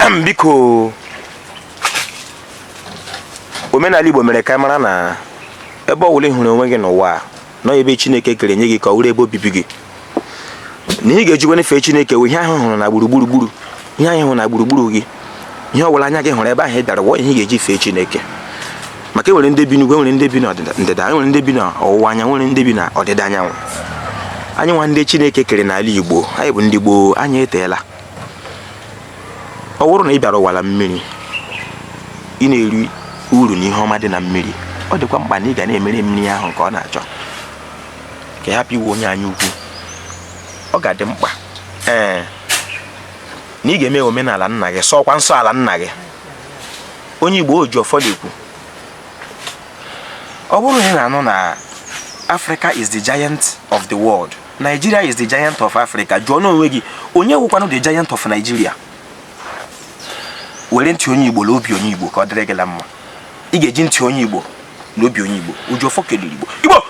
Biko, omenala Igbo mere ka mara na ebe ọ bụla ị hụrụ onwe gị n'ụwa a, nọ ebe Chineke kere nye gị ka ọ wụrụ ebe obibi gị, na ihe ị ga-ejikwa fee Chineke wụ ihe ahụ hụrụ na gburugburu gburu, ihe ahụ hụrụ na gburugburu gị, ihe ọ bụla anya gị hụrụ ebe ahụ ị bịara wụ ihe ị ga-eji fee Chineke. Maka enwere ndị bi n'ugwu, enwere ndị bi n'ndịda, enwere ndị bi n'ọwụwa anyanwụ, enwere ndị bi na ọdịda anyanwụ. Anyị nwa ndị Chineke kere n'ala Igbo, anyị bụ ndị gboo, anyị eteela. Ọ bụrụ na ị bịara ụwa na mmiri, ị na-eri uru na ihe ọma dị na mmiri, ọ dịkwa mkpa na ị ga na-emere mmiri ahụ nke ọ na-achọ, ka ị hapụ iwe onye anya ukwu. Ọ ga-adị mkpa, ee, na ị ga-eme omenala nna gị, sọkwa nsọ ala nna gị. Onye Igbo o ji ọfọ na-ekwu, ọ bụrụ na ị na-anụ na Africa is the giant of the world, Nigeria is the giant of Africa, jụọ n'onwe gị, onye wụkwanụ the giant of Nigeria? Were ntị onye Igbo na obi onye Igbo ka ọ dịrị gị la mma. Ị ga-eji ntị onye Igbo na obi onye Igbo. Oji ọfọ kelere Igbo. Igbo.